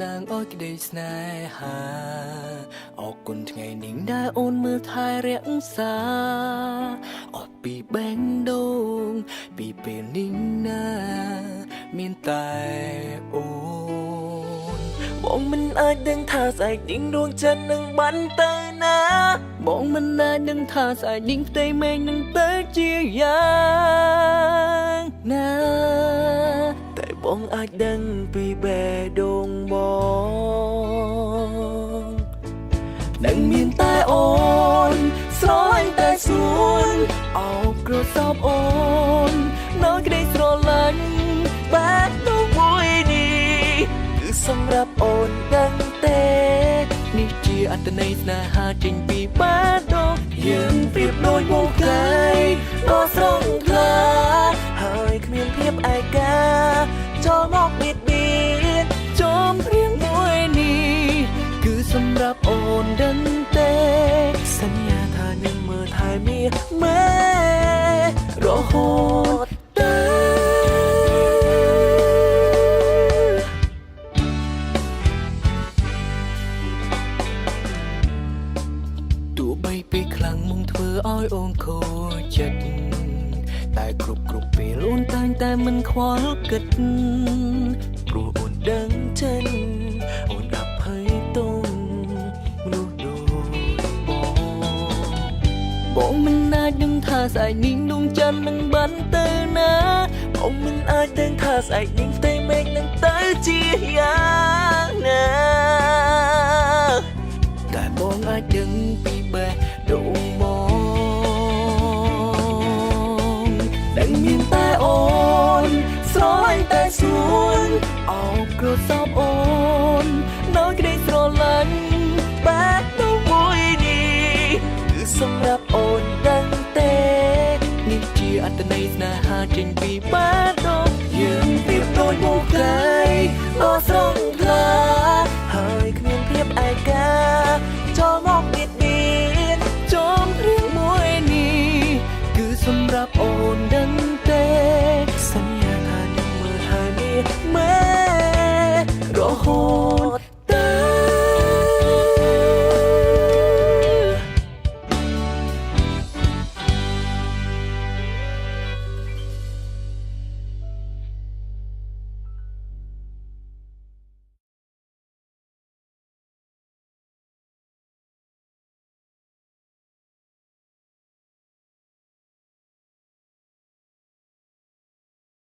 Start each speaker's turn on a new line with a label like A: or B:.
A: ណាងឲ្យក្តីស្នេហាអរគុណថ្ងៃនេះដែលអូនមើលថែរក្សាអស់ពីបេងដូងពីពេលនេះណាមានតែអូន
B: បងមិនអាចដឹងថាស្អែកនេះដួងចិត្តនឹងបានទៅណា
A: បងមិនអាចដឹងថាស្អែកនេះផ្ទៃមេឃនឹងទៅជាយ៉ាងណា
B: តែបងអាចដឹងពីបេះដូងបង
A: នឹងមានតែអូនស្រឡាញ់តែសួនអោបក្រសោបអូននៅក្តីស្រឡាញ់
B: បែបនោះមួយនេះគឺសម្រាប់អូនដឹងទេ
A: នេះជាអត្តន័យស្នេហាចេញពីបាដងយើងប្រៀបដូចវងផ្កាយដ៏ស្រស់ថ្លា
B: ហើយគ្មានភាពឯកាចូលមកបៀតបៀន
A: ចំព្រៀងមួយនេះគឺសម្រាប់អូនដឹងទេ
B: សន្យាថានឹងមើលថែមាមេ
A: រហូតទៅ ទោះបីពេលខ្លាំងមកធ្វើឲ្យអូនខូចចិត្តតែគ្រប់គ្រប់ពេលអូនតែងតែមិនខ្វល់គិត
B: ព្រោះអូនដឹងចិនអូនអភ័យទុំមនុស្សដូចបង
A: បងមិនអាចដឹងថាស្អែកនេះដួងច័ន្ទនឹងបានទៅណា
B: បងមិនអាចដឹងថាស្អែកនេះផ្ទៃមេឃនឹងទៅជាយ៉ាងណា
A: តែបងអាចដឹងពីបេះដូងបងដឹងមានតែអូនស្រឡាញ់តែសួនអោបក្រសោបអូននៅក្តីស្រឡាញ់
B: បែបនោះមួយនេះគឺសម្រាប់អូនដឹងទេ
A: នេះជាអត្តន័យស្នេហាចេញពីបាដងយើងប្រៀបដូចវងផ្កាយដ៏ស្រស់ថ្លា
B: ហើយគ្មានភាពឯកាចូលមកបៀតបៀន
A: ចំរឿងមួយនេះគឺសម្រាប់អូនដឹងទេ
B: សន្យាថានឹងមើលថែមាមេ
A: រហូ